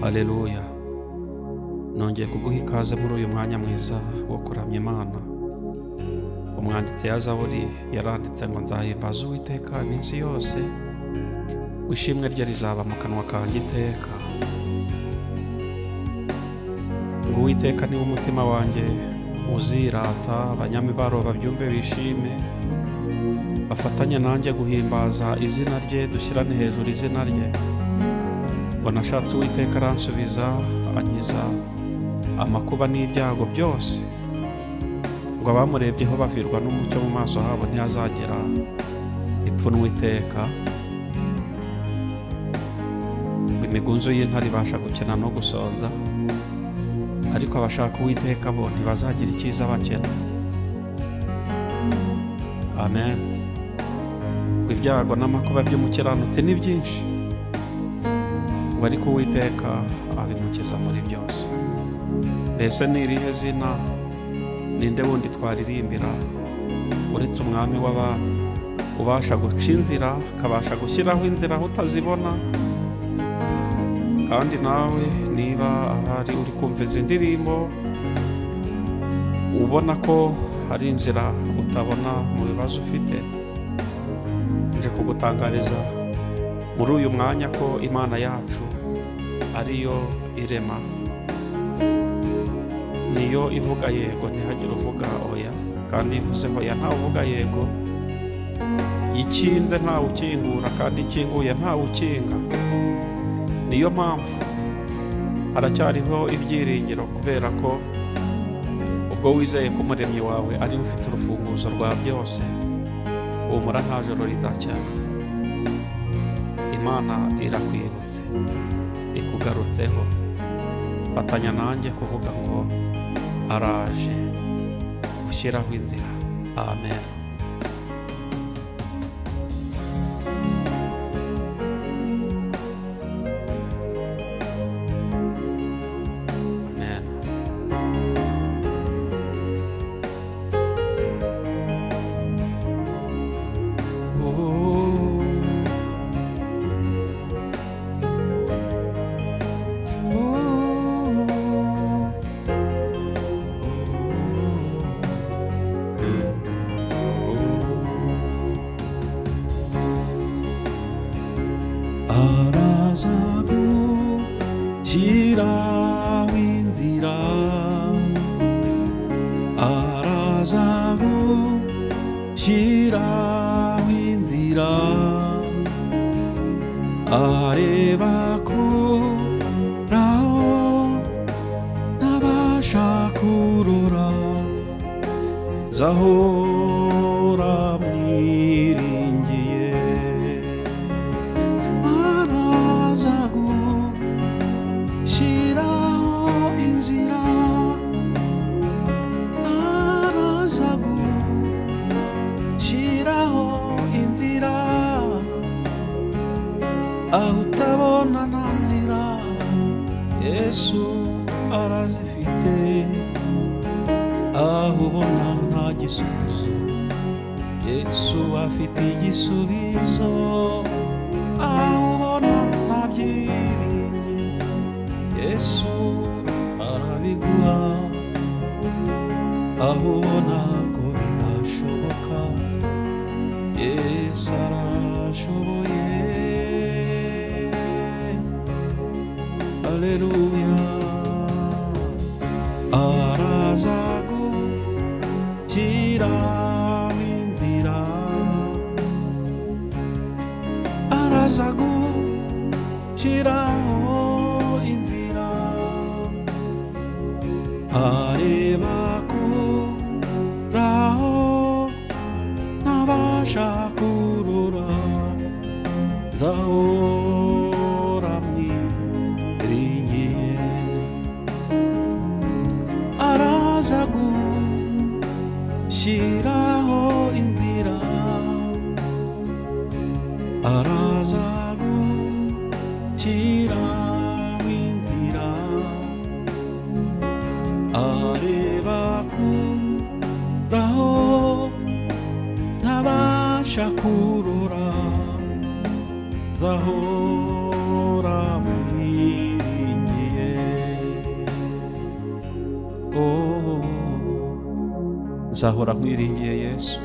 Haleluya. Nongeye kuguha ikaze muri uyu mwanya mwiza wo kuramya Imana. Umwanditsi ya Zaburi yaranditse ngo nzahimbaza Uwiteka iminsi yose, ishimwe rye rizaba mu kanwa kanjye iteka. Ngo Uwiteka niwe umutima wanjye uzirata, abanyamibabaro babyumve bishime, bafatanye nanjye guhimbaza izina rye, dushyirane hejuru izina rye. Ngo nashatse Uwiteka aransubiza, ankiza amakuba n'ibyago byose. Ngo abamurebyeho bavirwa n'umucyo mu maso habo, ntihazagira ipfunwe iteka. Ngo imigunzu y'intare ibasha gukena no gusonza, ariko abashaka Uwiteka bo ntibazagira icyiza bakena. Amen. Ngo ibyago n'amakuba by'umukiranutsi ni byinshi, ngo ariko Uwiteka abimukiza muri byose. Mbese ni irihe zina, ninde wundi twaririmbira uretse Umwami w'abami, ubasha guca inzira, akabasha gushyiraho inzira aho utazibona? Kandi nawe niba ahari uri kumva izi ndirimbo, ubona ko hari inzira utabona mu bibazo ufite, nje kugutangariza muri uyu mwanya ko Imana yacu ariyo irema, niyo ivuga yego ntihagire uvuga oya, kandi ivuze oya ntawe uvuga yego. Ikinze ntawe ukingura, kandi ikinguye ntawe ukinga. Niyo mpamvu haracyariho ibyiringiro, kubera ko ubwo wizeye ko Umuremyi wawe ari ufite urufunguzo rwa byose, humura nta joro ridacya. Imana irakwibutse, ikugarutseho. Fatanya nanjye kuvuga ngo araje gushyiraho inzira. Amen. Amen. Oh. Araza gushyiraho inzira, araza gushyiraho inzira, areba kuraho ntabasha kurora, zahora mwiringiye. Araza gushyiraho inzira, araza gushyiraho inzira, aho utabona nta nzira, Yesu arazifite. Aho ubona nta gisubizo, Yesu afite igisubizo. Aho ubona nta byiringiro, Yesu arabiguha. Aho ubona ko bidashoboka, Yesu arashoboye. Haleluya. Araza gushyiraho inzira, araza gushyiraho inzira, areba kuraho ntabasha kurora, nzahora mwiringiye. Araza gushyiraho inzira, araza gushyiraho inzira, areba kuraho ntabasha kurora, nzahora mwiringiye. Nzahora nkwiringiye Yesu.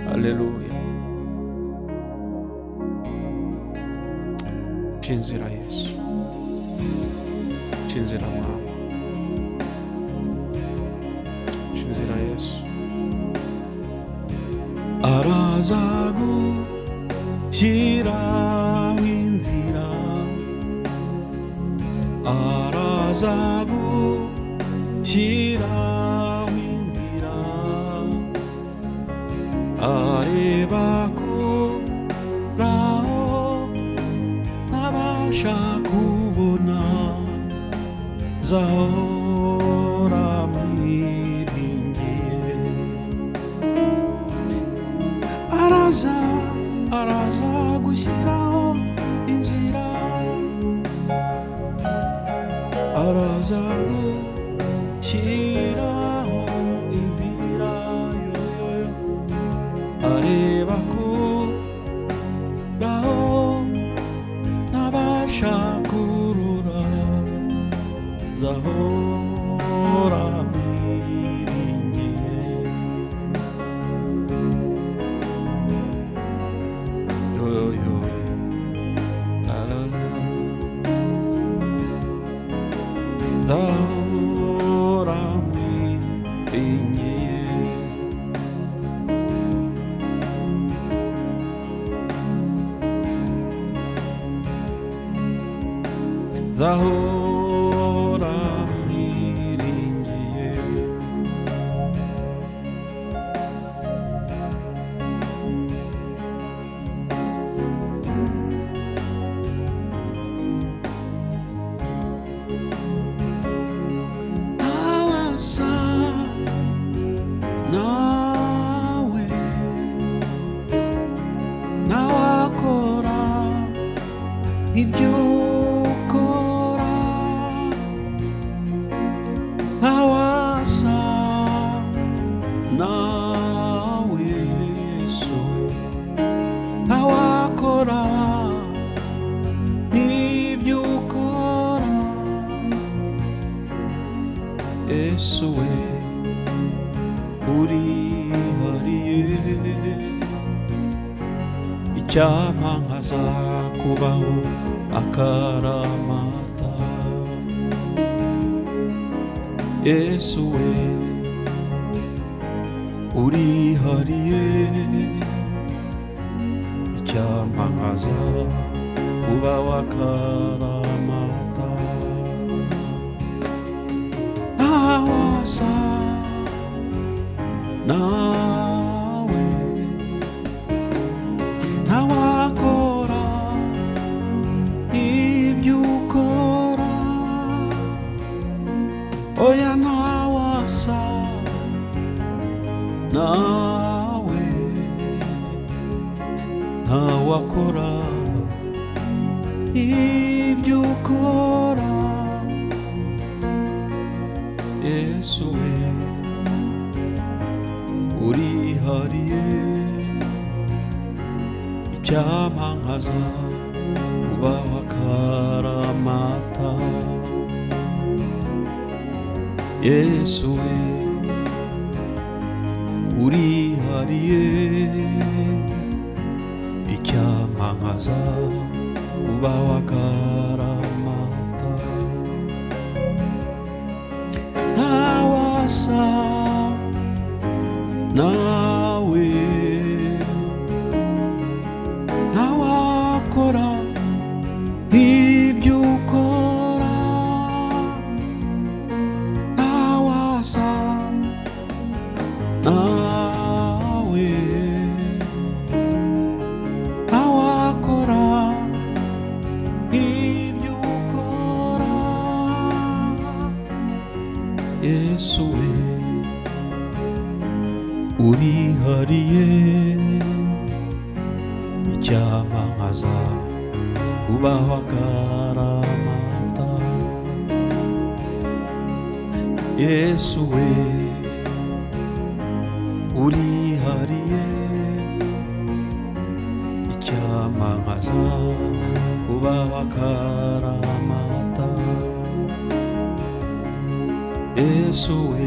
Haleluya. Cinzira Yesu, cinzira Mwami, cinzira Yesu. Araza gushyiraho inzira, araza gushyiraho inzira, areba kuraho ntabasha kubona, zahora mwiringiye. Araza, araza gushyiraho inzira, araza gushyiraho inzira, yoyoyo, areba kuraho ntabasha kurura, zahora mwiringiye. Yo yo, la la la, zahora mwiringiye. Zahora mwiringiye. Ntawasa nawe, ntawakora ibyo ukora, ntawasa nawe Yesu, ntawakora n'ibyo ukora Yesu we, urihariye. Icyampa nkazakubaho akaramata Yesu we, urihariye. Icyampa nkazakubaho akaramata. Ntawasa nawe, ntawakora ibyo ukora, oya ntawasa nawe, ntawakora ibyo ukora Yesu we, urihariye. Icyampa nkazakubaho akaramata Yesu we, urihariye. Icyampa nkazakubaho akaramata. Ntawasa nawe, ntawakora ibyo ukora, ntawasa nawe, ntawakora ibyo ukora Yesu we, urihariye. Icyampa nkazakubaho akaramata Yesu we, urihariye. Icyampa nkazakubaho akaramata. Yesu we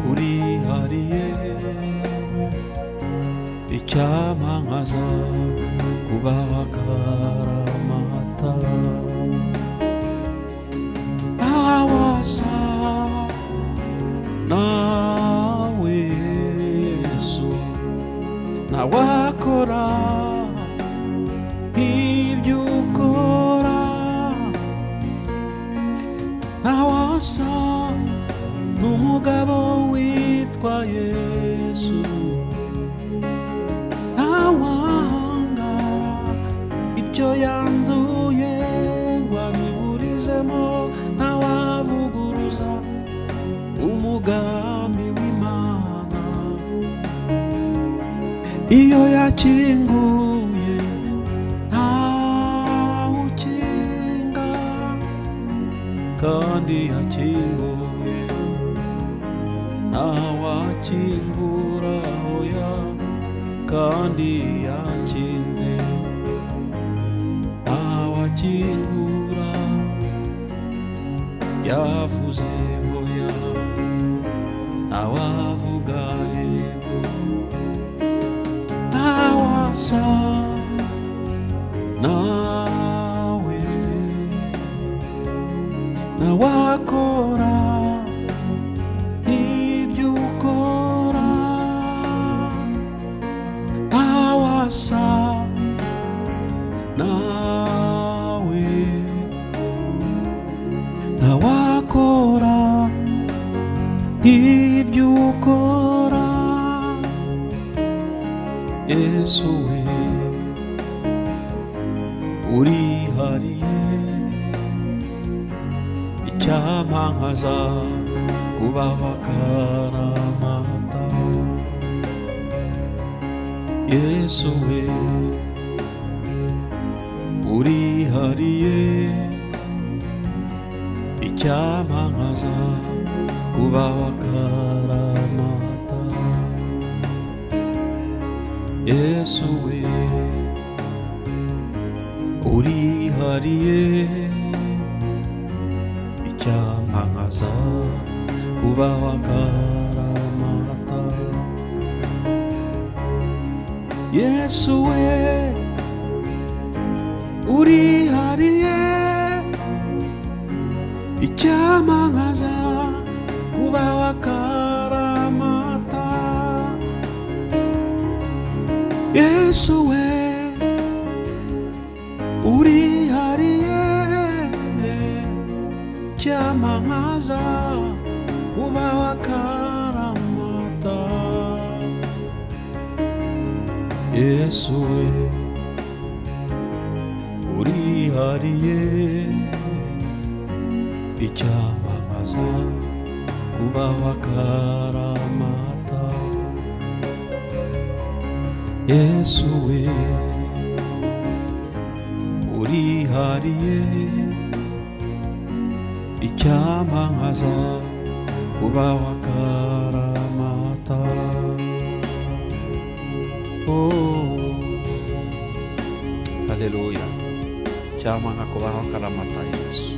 urihariye, icyampa nkaza kubaho akaramata. Ntawasa nawe Yesu, ntawakora nk'ibyo ukora, ntawasa n'umugabo witwa Yesu, ntawanga ibyo yanzuye ngo abiburizemo, ntawavuguruza umugambi w'Imana. Iyo yakinguye ntawukinga, kandi yakinguye ntawakingura, oya, kandi yakinze ntawakingura, yavuze oya ntawavuga yego. Ntawasa nawe, ntawakora ibyo ukora, ntawasa nawe, ntawakora ibyo ukora. Yesu we urihariye, icyampa nkaza kubaho akaramata. Yesu we urihariye, icyampa nkaza kubaho akaramata. Yesu we urihariye, icyampa nkaza kubaho akaramata. Yesu we urihariye, icyampa nkaza kubaho akaramata. Yesu we urihariye, icyampa nkaza kubaho akaramata. Yesu we urihariye, icyampa nkaza kubaho akaramata. Yesu we urihariye, icyampa nkaza kubaho akaramata. Oh, haleluya! Icyampa nkakubaho akaramata Yesu.